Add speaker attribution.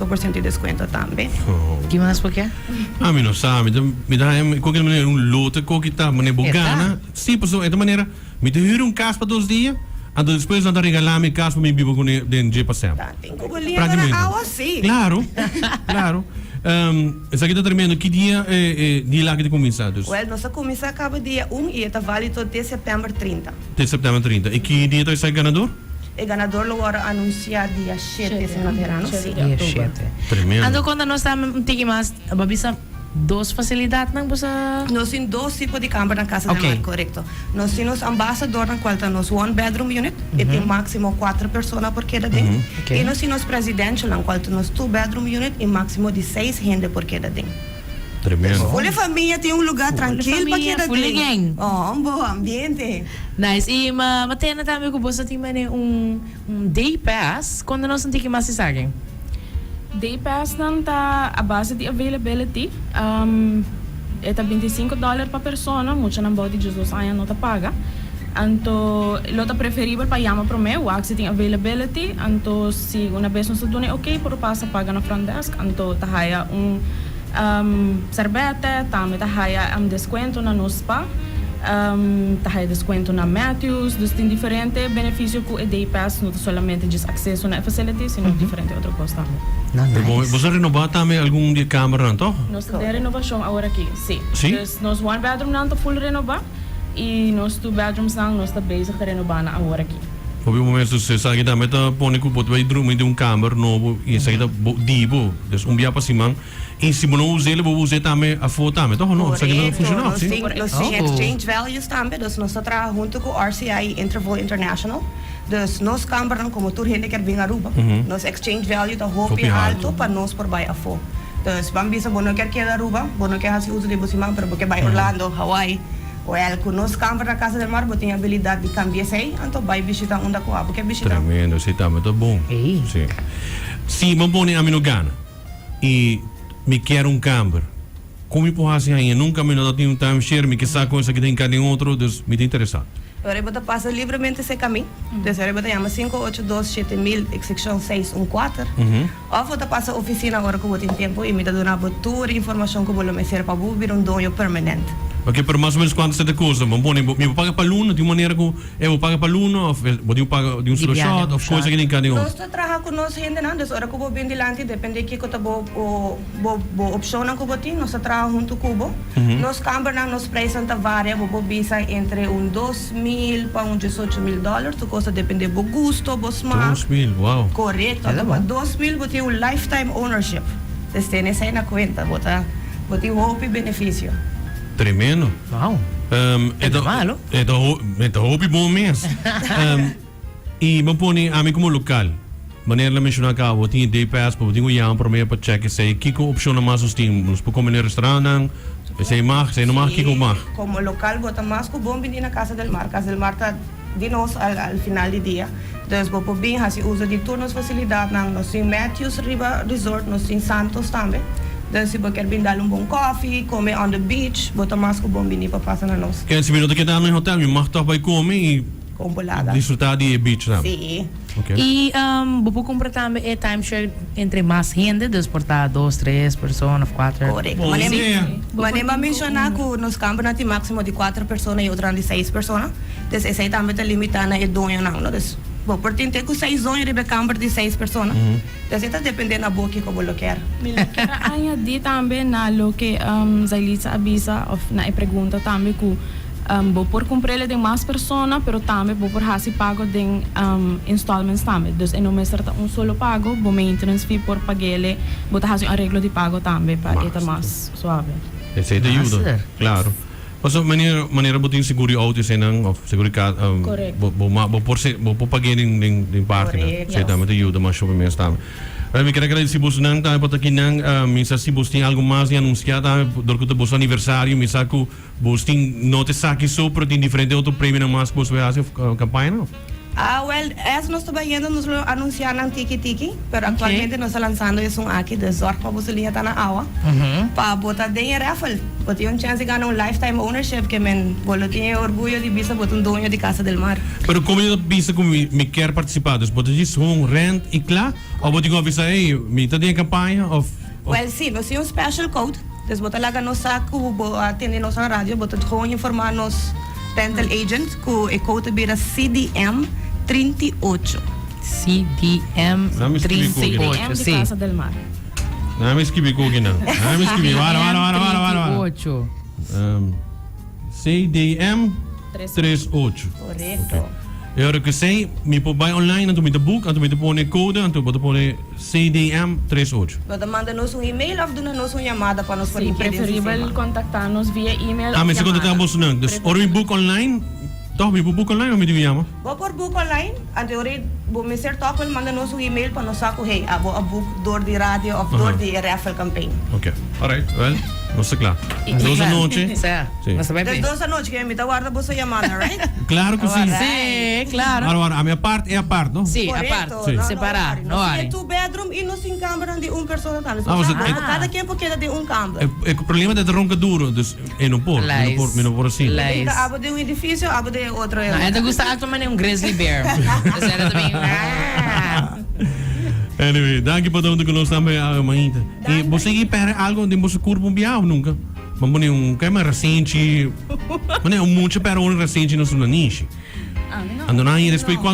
Speaker 1: Por ciento di descuento tambe.
Speaker 2: Ki mas bo ke?
Speaker 3: Ah, mi no sa, mi ta, mi ta haña cualkier manera un lote koki ta manera bo gana. Si, pasobra e ta manera mi ta hür un cas pa dos dia, anto despues nan ta regala mi e cas pa mi biba cune den dje pa semper.
Speaker 1: Ta tin cu bo lindo na awa, si.
Speaker 3: Claro, claro. Esaki ta tremendo. Ki dia e e deal aki ta cuminsa dus?
Speaker 1: Well, nos a cuminsa caba dia un y e ta valido te september 30.
Speaker 3: Te september 30. Y ki dia ta esaki ganador?
Speaker 1: E ganador lo wòrdu anunsiá dia shete, si no ta erano. Sí.
Speaker 2: Dia shete.
Speaker 3: Tremendo.
Speaker 2: Anto konta nos tambe un tiki mas, bo a bisa dos fasilidatnan bo sa?
Speaker 1: Nos tin dos tipo di kamber na Casa del Mar, korekto. Nos tin nos Ambassadornan kual ta nos one bedroom unit, e tin máksimo kuater persona por keda den. I nos tin nos Presidentialnan kual ta nos two bedroom unit i máksimo di seis hende por keda den.
Speaker 3: Tremendo.
Speaker 1: Full e famia tin un lugar trankil pa keda den. Oh, un bon ambiente.
Speaker 2: Nice. Y ma ma tende tambe cu boso tin mane un un day pass. Cuando nos un tiki mas esaki?
Speaker 4: Day pass nan ta a base di availability. E ta 25 dollar pa persona, muchanan bou di 12 aña no ta paga. Anto lo ta preferibel pa yama prome, wak si tin availability, anto si una bes nos ta duna e ok por pasa paga na front desk, anto ta haya un serbete, tambe ta haya descuento na nos spa, ta haya descuento na Matthews, dus tin diferente beneficio cu e day pass, no ta solamente djis acceso na e facility, sino diferente otro cos tambe.
Speaker 3: Boso a renoba tambe algun di e kamernan, toch?
Speaker 4: Nos ta den renovacion awor aki, si.
Speaker 3: Si?
Speaker 4: Dus nos one bedroom nan ta full renoba. Y nos two bedrooms nan nos ta bezig ta renoba nan awor aki.
Speaker 3: Hopi momento esaki tambe ta pone cu bo ta bay drumi den un kamer nobo y esaki ta bo di bo. Dus un bia pa siman. Y si bo no us'el bo us'e tambe afo tambe toch o no? Esaki no ta funciona
Speaker 1: Correcto.
Speaker 3: si?
Speaker 1: Nos tin exchange values tambe. Dus nos ta traha hunto cu RCI y Interval International. Dus nos kambernan como tur hende kier bin Aruba nos exchange value ta hopi halto pa nos por bay afo. Dus ban bisa bo no kier keda Aruba, bo no kier hasi uso di bo siman pero bo kier bai Orlando, Hawaii. Well, ku nos kamber na Casa del Mar bo tin abilidat di kambia esei, anto bai bishita unda ku abo kier bishita.
Speaker 3: Tremendo, esei tambe ta bon. Si. Si bo pone ami no gana i mi kier un kamber, kon mi por hasi haña? Nunka mi no ta tin un timeshare, mi ke sa kon esaki ta hinka den otro, dus mi ta interesa.
Speaker 1: Ora bo ta pasa libremente serka mi, dus ora bo ta yama sinku ocho dos shete mil eksekshon seis un kuater. Of bo ta pasa oficina ora cu bo tin tempo y mi ta duna bo tur informacion cu bo lo mester pa bo bira un doño permanent.
Speaker 3: Ok, pero mas o menos cuanto ta costa? Bo pone, mi bo paga pa luna, di un manera cu e bo paga pa luna of bo tin cu paga di un solo shot of cosa ki den otro?
Speaker 1: Nos ta traha cu nos hendenan, dus ora cu bo bin dilanti depende kico ta bo bo bo opcionnan cu bo tin, nos ta traha hunto cu bo. Nos cambernan, nos prijsnan ta varia, bo por bisa entre un 2000 pa un 18.000 dollar, tur cos ta depende bo gusto, bo smaak.
Speaker 3: 2000, wow.
Speaker 1: Corecto, anto pa 2000 bo tin un lifetime ownership. Dus tene esey na cuenta, bo ta bo tin hopi beneficio.
Speaker 3: Tremendo.
Speaker 2: Wow.
Speaker 3: E ta
Speaker 2: malo.
Speaker 3: E ta e ta hopi bon mes. Y bo pone ami como local, manera la menciona caba, bo tin e day pass, bo tin cu yama prome pa check esey. Kico opcionnan mas nos tin? Nos por come na e restaurantnan? Esey mag, esey no mag, kico mag?
Speaker 1: Si, como local bo ta mas cu bon bini na Casa del Mar. Casa del Mar ta di nos al al final di dia. Dus bo por bin haci uzo di tur nos facilidadnan. Nos tin Matthews riba resort, nos tin Santos tambe. Dus si bo kier bin dal un bon coffee, come on the beach, bo ta mas cu bon bini pa pasa na nos.
Speaker 3: Ken, si mi no ta keda na e hotel, mi mag toch bay come y.
Speaker 1: Con bolada.
Speaker 3: Disfruta di e beach tambe.
Speaker 1: Sí.
Speaker 3: Ok.
Speaker 2: Y bo por cumpra tambe e timeshare entre mas hende, dus por ta dos, tres persona of cuater.
Speaker 1: Correcto.
Speaker 3: Bon idea.
Speaker 1: Mane m'a menciona cu nos cambernan tin maximo di cuater persona y otronan di seis persona. Dus esey tambe ta limita na e doñonan, no? Dus bo por tin te cu seis doño riba e camber di seis persona. Dus e ta depende na bo kico bo lo kier.
Speaker 4: Mi lo kier a añadi tambe na loke Zailitza a bisa of na e pregunta tambe cu Bo por cumprele den mas persona, pero tambe bo por haci pago den installments tambe. Dus e no mester ta un solo pago, bo maintenance fee por paguele, bo ta haci un areglo di pago tambe pa e ta mas suave.
Speaker 3: Esey ta yuda, claro. Pasobra manera manera bo tin seguro di auto eseynan of seguro di cas, bo bo bo por bo por pague den den den partinan. Esey tambe ta yuda masho pa mes tambe. Mi ker a gradeci bosonan tambe pa ta akinan. Mi sa si bos tin algo mas di anuncia tambe dor cu ta boso aniversario. Mi sa cu Bos tin no ta esaki so, pero tin diferente otro premionan mas ku bos por hasi of kampañanan?
Speaker 1: Ah, wel, as nos ta bayendo nos lo anuncia nan tiki tiki, pero actualmente nos ta lanzando esun aki, dus zorg pa boso liña ta na awa, pa bo ta den e raffle. Bo tin un chance di gana un lifetime ownership, ke men bo lo tin e orguyo di bisa bo ta un doño di Casa del Mar.
Speaker 3: Pero como yo ta bisa cu mi mi kier participa? Dus bo ta djis gewoon rent y cla? Of bo tin cu avisa, hey, mi ta den e campaña of?
Speaker 1: Wel, si, nos tin un special code. Dus bo ta laga nos sa cu bo a tende nos na radio, bo ta gewoon informa nos rental agent cu e code ta bira CDM 38.
Speaker 2: CDM
Speaker 3: Nami skibi cu
Speaker 2: 38,
Speaker 4: CDM di
Speaker 2: si.
Speaker 4: Casa del Mar.
Speaker 3: Nami skibi cu kinan. Nami skibi. Wara, wara, wara, wara, wara, wara.
Speaker 2: 38.
Speaker 3: Um, CDM 38.
Speaker 1: Correcto.
Speaker 3: E ora cu sei, mi por bay online, anto mi ta book, anto mi ta pone code, anto bo ta pone CDM 38.
Speaker 1: Bo ta manda nos un email of duna nos un yamada pa nos por
Speaker 4: Sí,
Speaker 1: inke den
Speaker 4: preferibel
Speaker 1: sistema.
Speaker 4: contacta nos via email
Speaker 3: Ah,
Speaker 4: of
Speaker 3: mi si contacta
Speaker 4: yamada.
Speaker 3: boso nan. Dus ora mi book online, toch mi por book online of mi tin cu yama?
Speaker 1: Bo por book online, anto ora bo mester toch wel manda nos un email pa nos sa cu hey, abo a book door di radio of door di e raffle campaign.
Speaker 3: Ok, alright, well, nos ta cla. Dos anochi.
Speaker 2: Sa,
Speaker 3: Sí.
Speaker 2: nos ta bai
Speaker 1: Des
Speaker 2: pe.
Speaker 1: dos anochi que mi ta warda boso yamada, right?
Speaker 3: Claro cu si.
Speaker 2: Sí, claro.
Speaker 3: Ahora, ahora, ami apart e apart, no?
Speaker 2: Sí,
Speaker 1: Correcto.
Speaker 2: apart.
Speaker 3: Sí.
Speaker 1: No, no
Speaker 2: Separa,
Speaker 1: worry.
Speaker 2: no
Speaker 1: Nos
Speaker 2: worry.
Speaker 1: tin two bedroom y nos tin cambernan di un persona tambe.
Speaker 3: Ah,
Speaker 1: So,
Speaker 3: o sea,
Speaker 1: cada quien por keda den un camber.
Speaker 3: E, e problema ta ronca duro, dus e no por, mi no por, mi no por asina.
Speaker 2: Lies.
Speaker 1: Ta abo den un edificio, abo den otro.
Speaker 2: No, e ta gusta actua manera un grizzly bear. Dus e ta bin.
Speaker 3: Anyway, danki pa ta hunto cu nos tambe awe mainta. Y bo sigui perde algo den boso curpa un bia of nunca? Bo pone un crema rasenchi, pone un mucha perde un rasenchi na su nanishi.
Speaker 4: Ah, mi no.
Speaker 3: Ando nan y despues cuando.